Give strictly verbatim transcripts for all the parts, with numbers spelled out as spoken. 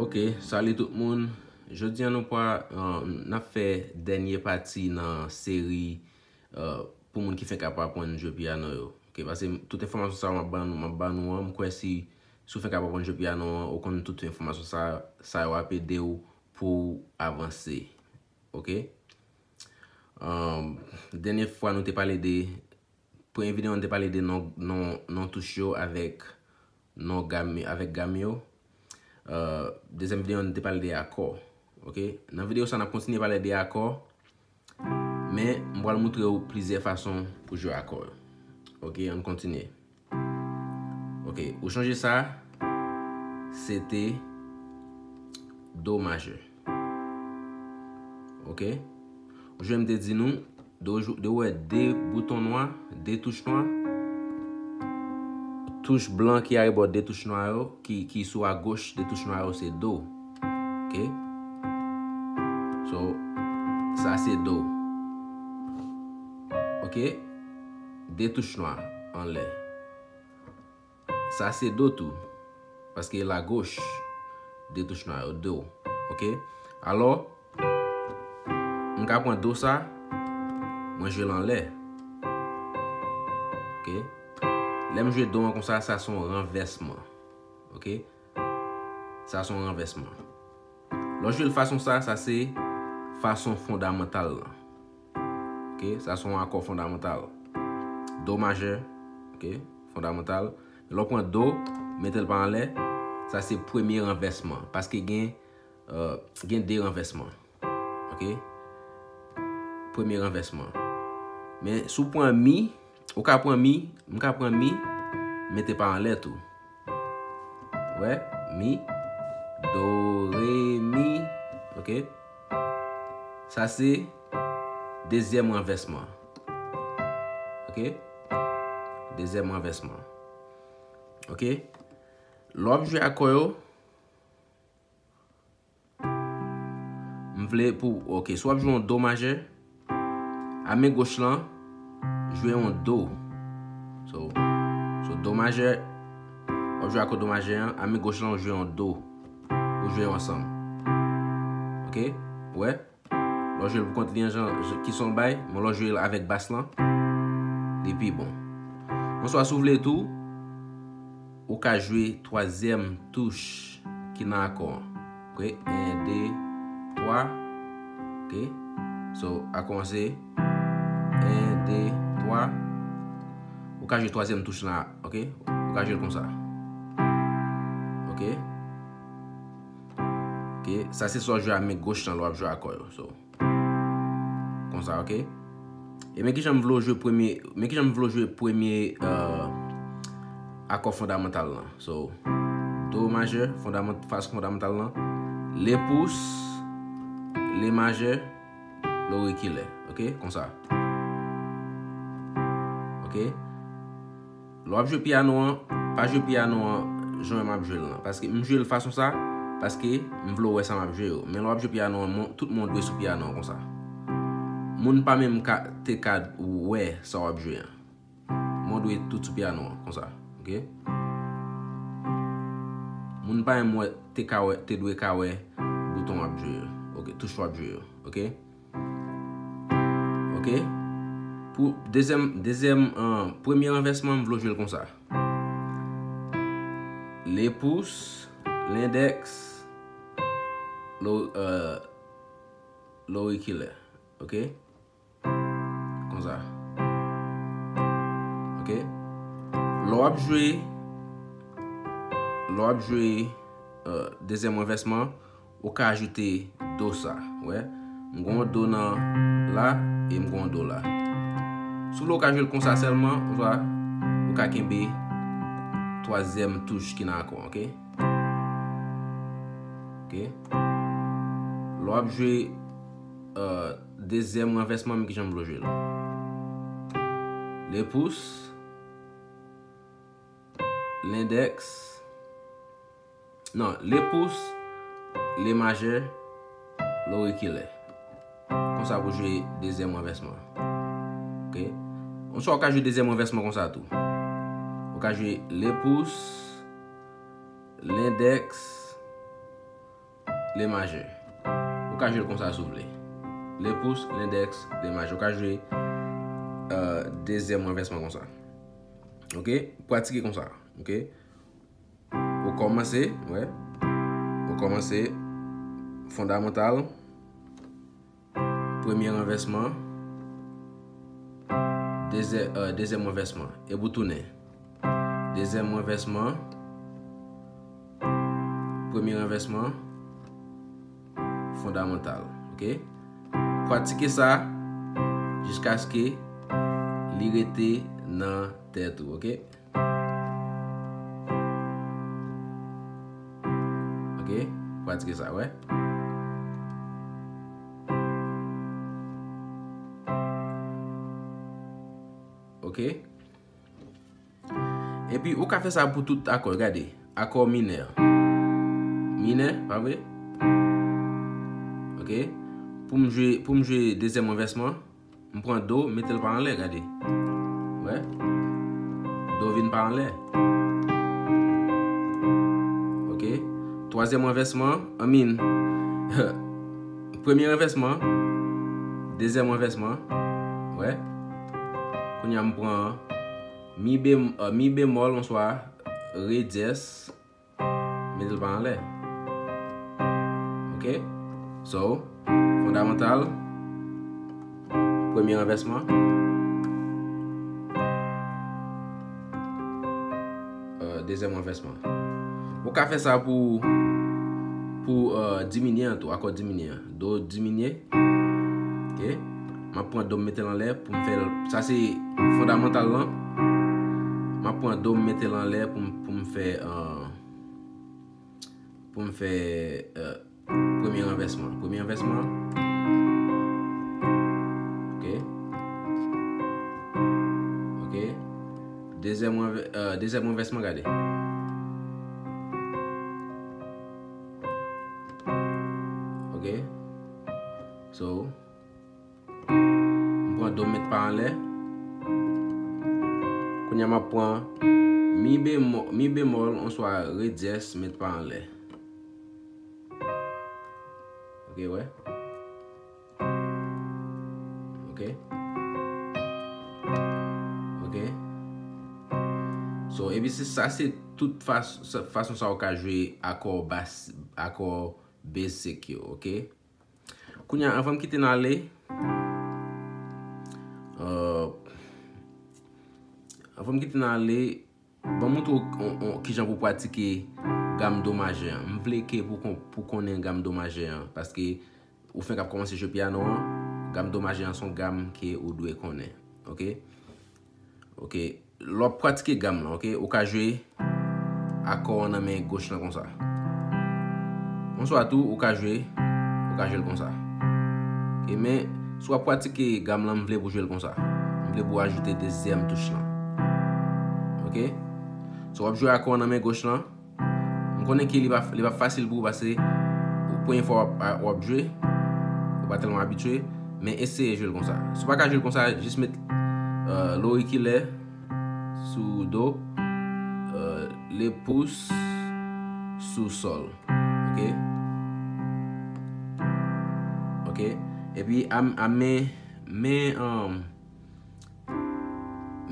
Ok, salut tout moun. Jodi a nou pa, euh, n ap fè dènye pati nan seri, euh, pou moun ki fenk ap aprann jwe pyano yo. Ok, paske tout enfòmasyon sa yo m ap ban nou, m ap ban nou an, m kwè si, si w fenk ap aprann jwe pyano an, ou konn tout enfòmasyon sa, sa yo ap ede w pou w avanse. Ok? Um, dènye fwa nou te pale de, premye videyo nou te pale de non, non, non touch yo avèk non gam, avèk gam yo. Uh, dezyèm videyo nou te pale de akò. Ok? Nan videyo sa n ap kontinye pale de akò, men m pral moutre w plizyè fason pou jwe akò yo. Ok, ann kontinye. Ok, ou chanje sa, se te do majè. Ok? Ou jwenn m te di nou, de w jou-, de w wè de bouton nwa, de touch nwa, touch blan ki arebò de touch nwa yo, ki, ki sou agoch de touch nwa yo, se do. Ok? So, sa se do. Ok? De touch nwa anlè. Sa se do tou. Paske lagoch, de touch nwa yo, do. Ok? Alò, m ka pran do sa, mwen jwe l anlè. Ok? Lè m jwe do an konsa, sa se yon ranvèsman. Ok? Sa se yon ranvèsman. Lè w jwe l fason sa, sa se fason fondamantal lan. Ok? Sa se yon akò fondamantal. Do majè, ok? Fondamantal. Lè w pran do, mete l pa anlè, sa se premye ranvèsman. Paske gen, euh, gen de ranvèsman. Ok? Premye ranvèsman. Men si w pran mi, ou ka pran mi, m ka pran mi, mete pa anlè tou. Wè, mi, do, re, mi. Ok? Sa se dezyèm ranvèsman. Ok? Dezyèm ranvèsman. Ok? Lè w ap jwe akò yo, m vle pou, ok, si w ap jwe yon do majè, a men goch lan, jwe yon do. So, so do majè, w ap jwe akò do majè an, a men goch lan, w jwe yon do. Ou jwe yo ansanm. Ok? Ou wè? Lè w jwe l pou kont li an, jan, jan, ki son bay, men lè w jwe l avèk bas lan, li pi bon. Oswa si w vle tou, ou ka jwe twazyèm touch ki nan akò an. Ok, en, de, twa. Ok. So, akò an se en, de, twa. Ou ka jwe twazyèm touch la, ok? Ou ka jwe l konsa. Ok? Ok, sa se sa w jwe a men goch lan lè w ap jwe akò yo. So, konsa, ok? E men kijan m vle w jwe premye, men kijan m vle w jwe premye, euh, akò fondamantal lan. So, do majè, fondamant-, fason fondamantal lan, le pous, le majè, lo rekilè, ok? Konsa. Ok? Lè w ap jwe pyano an, pa jwe pyano an jan m ap jwe l lan. Paske m jwe l fason sa, paske m vle w wè sa m ap jwe yo. Men lè w ap jwe pyano an, men, tout men w dwe sou pyano an konsa. Moun pa menm ka, te ka wè sa w ap jwe an. Men w dwe tout sou pyano an, konsa. Ok? Moun pa menm wè, te ka wè, te dwe ka wè bouton w ap jwe yo. Ok, touch w ap jwe yo. Ok? Ok? Pou dezyèm, dezyèm, euh, premye ranvèsman, m vle w jwe l konsa. Le pous, lendèks, lo, euh, lorikilè. Ok? Konsa. Ok? Lè w ap jwe, lè w ap jwe, euh, dezyèm ranvèsman, ou ka ajoute do sa. Wè, m gen yon do nan la, e m gen yon do la. Si w vle, ou ka jwe l konsa sèlman, ou ka, ou ka kenbe twazyèm touch ki nan akò, ok? Ok? Lè w ap jwe, euh, dezyèm ranvèsman, men kijan m vle w jwe l. Le pous, lendèks, non, le pous, le majè, lorikilè. Konsa pou jwe dezyèm ranvèsman. Ok? Oswa ou ka jwe dezyèm ranvèsman konsa tou. Ou ka jwe le pous, lendèks, le majè. Ou ka jwe l konsa si w vle. Le pous, lendèks, le majè. Ou ka jwe euh, dezyèm ranvèsman konsa. Ok? Pratike konsa. Ok? Ou kòmanse, wè. Ou kòmanse fondamantal, premye ranvèsman, dezyè, euh, dezyèm ranvèsman. Epi w tounen. Dezyèm ranvèsman, premye ranvèsman, fondamantal. Ok? Pratike sa jiskaske li rete nan tèt ou. Ok? Ok? Pratike sa, wè. Ok? Epi, ou ka fè sa pou tout akò, gade. Akò minè. Minè, pa vre? Ok? Pou m jwe, pou m jwe dezyèm ranvèsman, m pran do, mete l pa anlè, gade. Wè. Do vin pa anlè. Ok. Twazyèm ranvèsman, I mean, premye ranvèsman, dezyèm ranvèsman. Wè. Kounye a m pran mi, bem, euh, mi bemòl, onswa re dyès. Mete l pa anlè. Ok? So, fondamantal, premye ranvèsman, euh, dezyèm ranvèsman. Ou ka fè sa pou, pou euh, diminye an tou, akò diminye an. Do diminye. Ok? M ap pran do m mete l anlè pou m fè l. Sa se fondamantal lan. M ap pran do m mete l anlè pou m, pou m fè euh, pou m fè euh, premye ranvèsman. Premye ranvèsman. Ok. Ok. Dezyèm ranvè, euh, dezyèm ranvèsman, gade. Ok. So, m pran do, m met pa anlè. Kounye a m ap pran mi bemò, mi bemòl, onswa re dyès, met pa anlè. Ok, wè. Ok. Ok. So, epi se sa, se tout fas, sa, fason sa ou ka jwe akò bas, akò basic yo, ok? Kounye a, anvan m kite n ale, euh, anvan m kite n ale, ban m montre w on, on, kijan pou pratike gam do majè an. M vle ke pou kon, pou konnen gam do majè an, paske ou fenk ap kòmanse jwe pyano an, gam do majè an se yon gam ke ou dwe konnen. Ok? Ok, lè w ap pratike gam lan, ok, ou ka jwe akò an nan men goch lan konsa. Onswa tou, ou ka jwe, ou ka jwe l konsa. Ok, men, si w ap pratike gam lan, m vle pou w jwe l konsa. M vle pou w ajoute dezyèm touch lan. Ok? So, w ap jwe akò an nan men goch lan. M konnen ke li pa, li pa fasil pou ou paske premye fwa w ap, w ap jwe, ou pa tèlman abitye, men eseye jwe l konsa. Si w pa ka jwe l konsa, jis met euh, lorikilè sou do, euh, le pous sou sòl. Ok? Ok? Epi a, a men, men, um,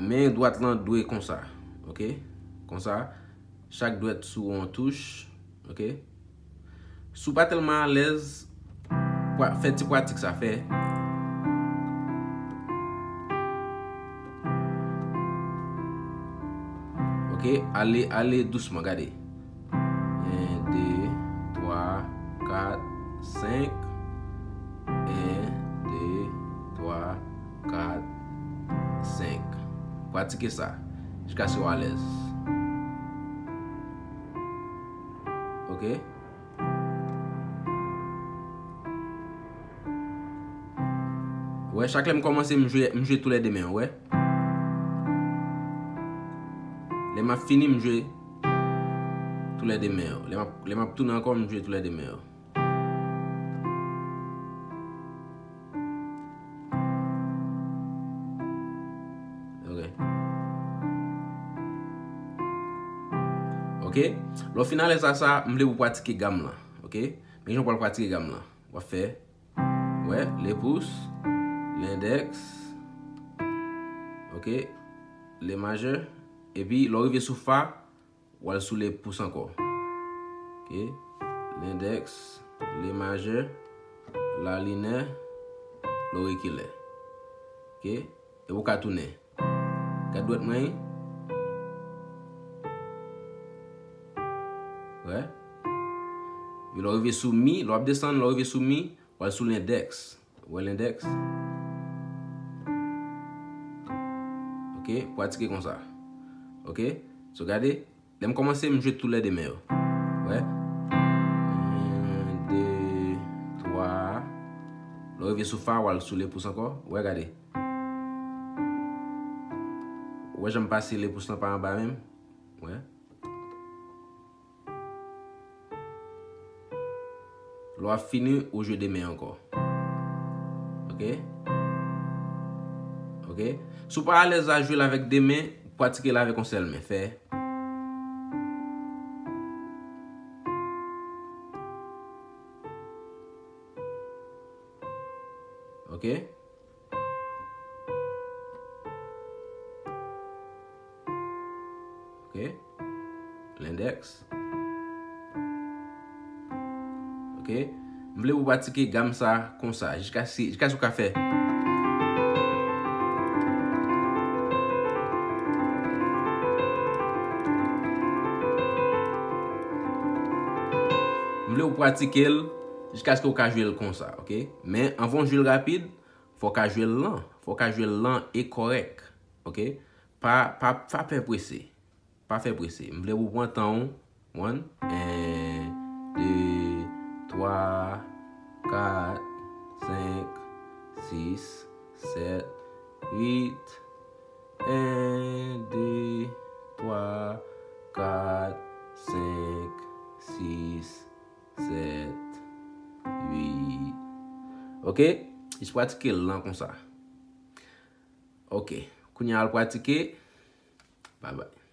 men dwat lan dwe konsa. Ok? Konsa. Chak dwèt sou yon touch, ok? Si w pa tèlman alèz, pra- fè ti pratik sa, fè. Ok, ale, ale dousman, gade. En, de, twa, kat, senk. En, de, twa, kat, senk. Pratike sa jiskaske w alèz. Ok? Wè, chak lè m kòmanse, m jwe, m jwe toulède men yo, wè. Lè m ap fini, m jwe toulède men yo. Lè m ap, lè m ap tounen ankò, m jwe toulède men yo. Ok. Ok. Lè w fin alèz a sa, m vle pou w pratike gam lan. Ok. Men jan w pral pratike gam lan. W ap fè, wè, le pous, lendèks, ok, le majè, epi lè w rive sou fa, w al sou le pous ankò. Ok, lendèks, le majè, la linè, lorikilè. Ok, epi w ka tounen. Gad dwèt mwen wi. Wè. Epi lè w rive sou mi, lè w ap desann, lè w rive sou mi, w al sou lendèks. Wè lendèks. Ok, pratike konsa. Ok, so gade, lè m kòmanse, m jwe tou lè de men yo. Wè. Yon, de, twa. Lè w rive sou fa, w al sou le pous ankò. Wè, gade. Wè jan m pase le pous lan pa anba menm. Wè. Lè w ap fini, ou jwe de men ankò. Ok? Ok? Si w pa alèz a jwe l avèk de men, pratike l avèk yon sèl men. Fè. Ok? Ok. Lendèks. Ok. M vle pou pratike gam sa konsa, jiskaske, jiskaske w ka fè. M vle pou pratike l jiskaske w ka jwe l konsa, ok? Men anvan w jwe l rapid, fò w ka jwe l lan. Fò w ka jwe l lan e kòrèk. Ok? Pa, pa, pa fè prese. Pa fè prese. M vle pou pran tan w. One. En, de, twa, kat, senk, sis, sèt, uit. En, de, twa, kat, senk, sis, sèt, uit. Ok? Jis pratike l lan konsa. Ok. Kounye a al pratike. Bye bye.